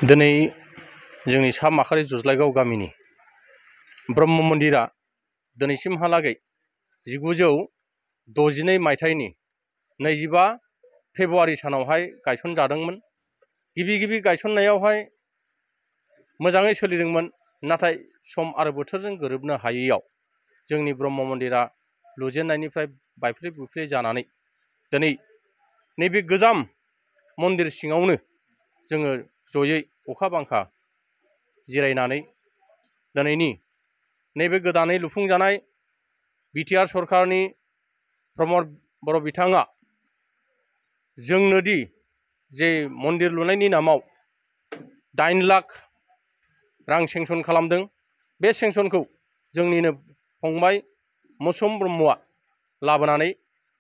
दिनै जोंनि सा माखारि जुज्लायगाव गामिनि ब्रह्म मन्दिरा दिनैसिमहालागै 1962 मायथाइनि 25 फेब्रुवारि सानावहाय गायसनजादोंमोन। गिबि गायसननायावहाय मोजाङै सोलिदोंमोन, नाथाय सम आरो बोथोरजों गोरोबनो हायैयाव जोंनि ब्रह्म मन्दिरा लुजेननायनिफ्राय बायफ्ले बुफ्ले जानानै दिनै नैबे गोजाम मन्दिर सिङावनो जोङो जयै अखा बांखा जिरायनानै दिनैनि नैबे गोदानै लुफुंजानाय बिटिआर सरकारनि प्रमद बर' बिथाङा जोंनोदि जे मन्दिर लुनायनि नामाव 8 लाख रां सेंसन खालामदों, बे सेंसनखौ जोंनिनो फंबाय मौसोम ब्रह्मआ लाबोनानै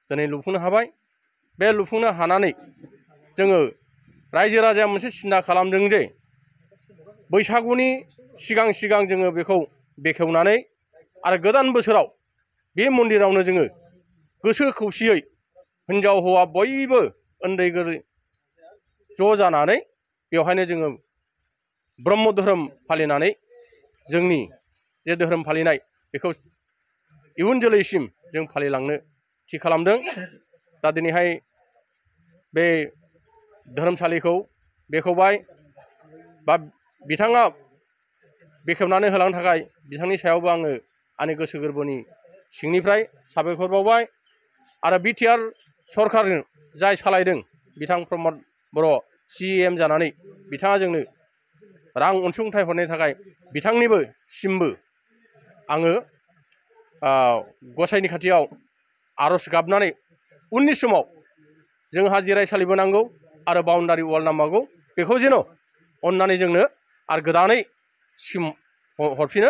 दिनै लुफुंनो हाबाय। बे लुफुंनो हानानै जोङो रायजो राजाया मोनसे सिन्था खालामदों जे बैसागुनि सिगां जोङो बेखौ बेखेवनानै आरो गोदान बोसोराव बे मन्दिरावनो जोङो गोसो खौसेयै हिन्जाव हौवा बयबो उन्दै गोरलै ज' जानानै बेवहायनो जोङो ब्रह्म धोरोम फालिनानै जोंनि जे धोरोम फालिनाय बेखौ इयुन जोलैसिम जों फालिलांनो थि खालामदों। दा दिनैहाय बे धोरोमसालिखौ बेखेवबाय बा बिथाङा बेखेवनानै होलांनो थाखाय बिथांनि सायावबो आङो आंनि गोसो गोरबोनि सिंनिफ्राय साबायखर बावबाय। आरो बिटिआर सरकारजों जाय सालायदों बिथां प्रमद बर' CM जानानै बिथाङा जोंनो रां अनसुंथाइ हरनायनि थाखाय बिथांनिबो सिमबो आङो गसाइनि खाथियाव आर'ज गाबनानै उननि समाव जोंहा जिरायसालिबो नांगौ आरो बाउन्डारि वाल नांबावगौ, बेखौ जेन' अननानै जोंनो आरो गोदानै सिम हरफिनो,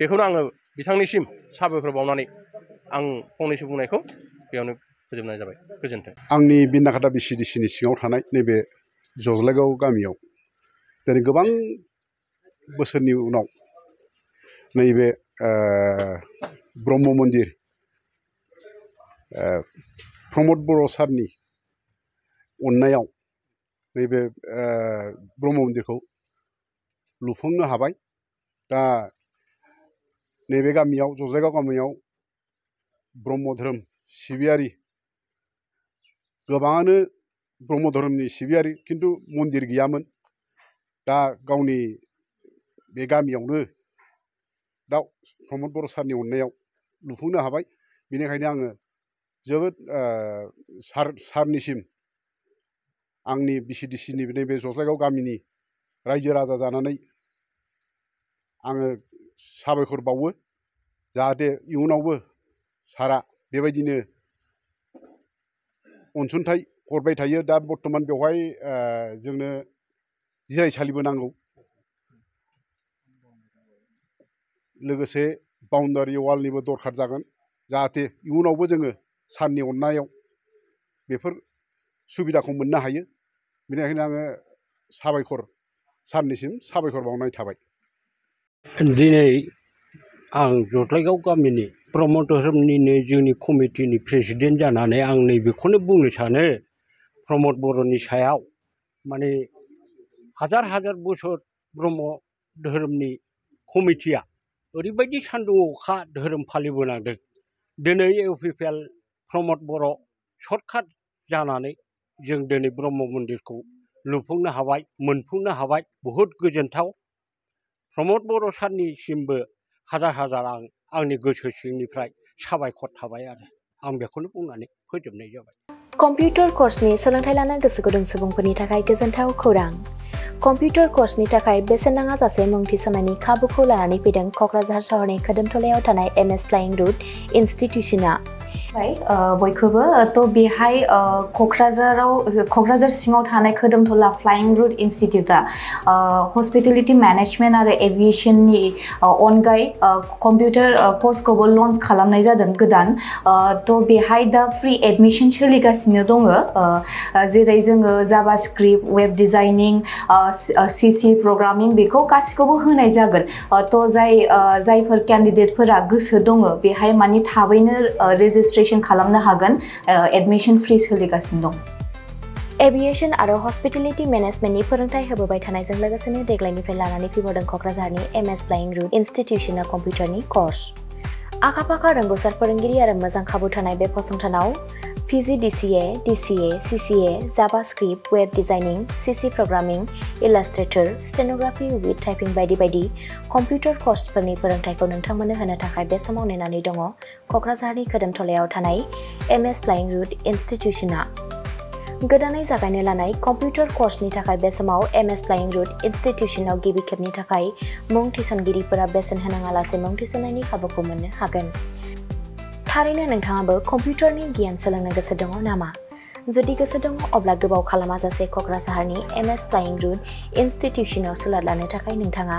बेखौनो आङो बिथांनिसिम साबायखर बावनानै आं फंनैसो बुंनायखौ बेयावनो फोजोबनाय जाबाय। गोजोन्थों। आंनि बिनाखाथा BCDCनि सिङाव थानाय नैबे जज्लायगाव गामियाव दिनै गोबां बोसोरनि उनाव नैबे ब्रह्म मन्दिर प्रमद बर' सारनि अननायाव नैबे ब्रह्म मन्दिरखौ लुफुंनो हाबाय। दा नैबे गामियाव जज्लायगाव गामियाव ब्रह्म धोरोम सिबियारि गोबाङानो ब्रह्म धोरोमनि सिबियारि, खिन्थु मन्दिर गैयामोन। दा गावनि बे गामियावनो दा प्रमद बर' सारनि अननायाव लुफुंनो हाबाय। बेनिखायनो आङो जोबोद सारनिसिम आंनि BCDCनि नैबे जज्लायगाव गामिनि रायजो राजा जानानै आङो साबायखर बावो, जाहाथे इयुनावबो सारा बेबायदिनो अनसुंथाइ हरबाय थायो। दा बर्थमान बेवहाय जोंनो जिरायसालिबो नांगौ, लोगोसे बाउन्डारि वालनिबो दरखार जागोन, जाहाथे इयुनावबो जोङो सारनि अननायाव बेफोर सुबिदाखौ मोननो हायो। बेनिखायनो आङो सारनिसिम साबायखर बावनाय थाबाय। दिनै आं जज्लायगाव गामिनि ब्रह्म धोरोमनिनो जोंनि कमिटिनि प्रेसिडेन्ट जानानै आं नैबेखौनो बुंनो सानो, प्रमद बर'नि सायाव माने हाजार बोसोर ब्रह्म धोरोमनि कमिटिया ओरैबायदि सान्दुं अखा धोरोम फालिबोनांदों। दिनै UPPL प्रमद बर' सर्टकाट जानानै जों दिनै ब्रह्म मन्दिरखौ लुफुंनो हाबाय, मोनफुंनो हाबाय। बहुद गोजोनथाव। प्रमद बर' सारनिसिमबो हाजार आंनि गोसो सिंनिफ्राय साबायखर थाबाय आरो आं बेखौनो बुंनानै फोजोबनाय जाबाय। कम्पिउटार कर्सनि सोलोंथाइ लानो गोसो गुदुं सुबुंफोरनि थाखाय गोजोनथाव खौरां। कम्पिउटार कर्सनि थाखाय बेसेन नाङाजासे मुं थिसननायनि खाबुखौ लानानै फैदों क'क्राझार सहरनि खोदोमथलायाव थानाय MS फ्लाइं रुट इनस्टिट्यूशना। बयखौबो थ' बेहाय क'क्राझार सिङाव थानाय खोदोमथला फ्लाइं रुट इनस्टिट्यूटआ हस्पिटेलिटी मेनेजमेन्ट आरो एभिएशननि अनगायै कम्पिउटार कर्सखौबो लन्च खालामनाय जादों गोदान। थ' बेहाय दा फ्रि एडमिशन सोलिगासिनो दङ, जेरै जोङो JavaScript, web designing, CC programming बेखौ गासिखौबो होनाय जागोन। थ' जायफोर केन्डिडेटफोरा गोसो दङ बेहाय माने थाबैनो रेजिस्ट्रेशन खालामनो हागोन। एडमिशन फ्रि सोलिगासिनो दं। एभिएशन आरो हस्पिटेलिटी मेनेजमेन्टनि फोरोंथाय होबोबाय थानायजों लोगोसेनो देग्लायनिफ्राय लानानै फैबावदों क'क्राझारनि एमएस फ्लाइंग रुट इनस्टिट्यूशना कम्पिउटारनि कर्स आखा-फाखा रोंगौसार फोरोंगिरि आरो मोजां खाबु थानाय बे फसंथानाव PGDCA, DCA, CCA, JavaScript, web designing, CC programming, Illustrator, stenography with typing बायदि बायदि कम्पिउटार कर्सफोरनि फोरोंथायखौ नोंथांमोननो होनो थाखाय बे समाव नेनानै दङ क'क्राझारनि खोदोमथलायाव थानाय एमएस फ्लाइंग रुट इनस्टिट्यूशना गोदानै जागायनो लानाय कम्पिउटार कर्सनि थाखाय बे समाव एमएस फ्लाइंग रुट इनस्टिट्यूशनाव गिबि खेबनि थाखाय मुं थिसनगिरिफोरा बेसेन होनाङालासे मुं थिसननायनि खाबुखौ मोननो हागोन थारैनो नोंथाङाबो कम्पिउटारनि गियान सोलोंनो गोसो दङ नामा जुदि गोसो दङ अब्ला गोबाव खालामाजासे क'क्राझारनि एमएस फ्लाइंग रुट इनस्टिट्यूशनाव सोलों लानो थाखाय नोंथाङा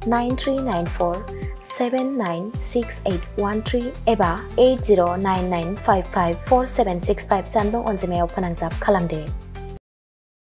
9394 796813 एबा 8099554765 जानबुं अनजिमायाव फोनांजाब खालामदो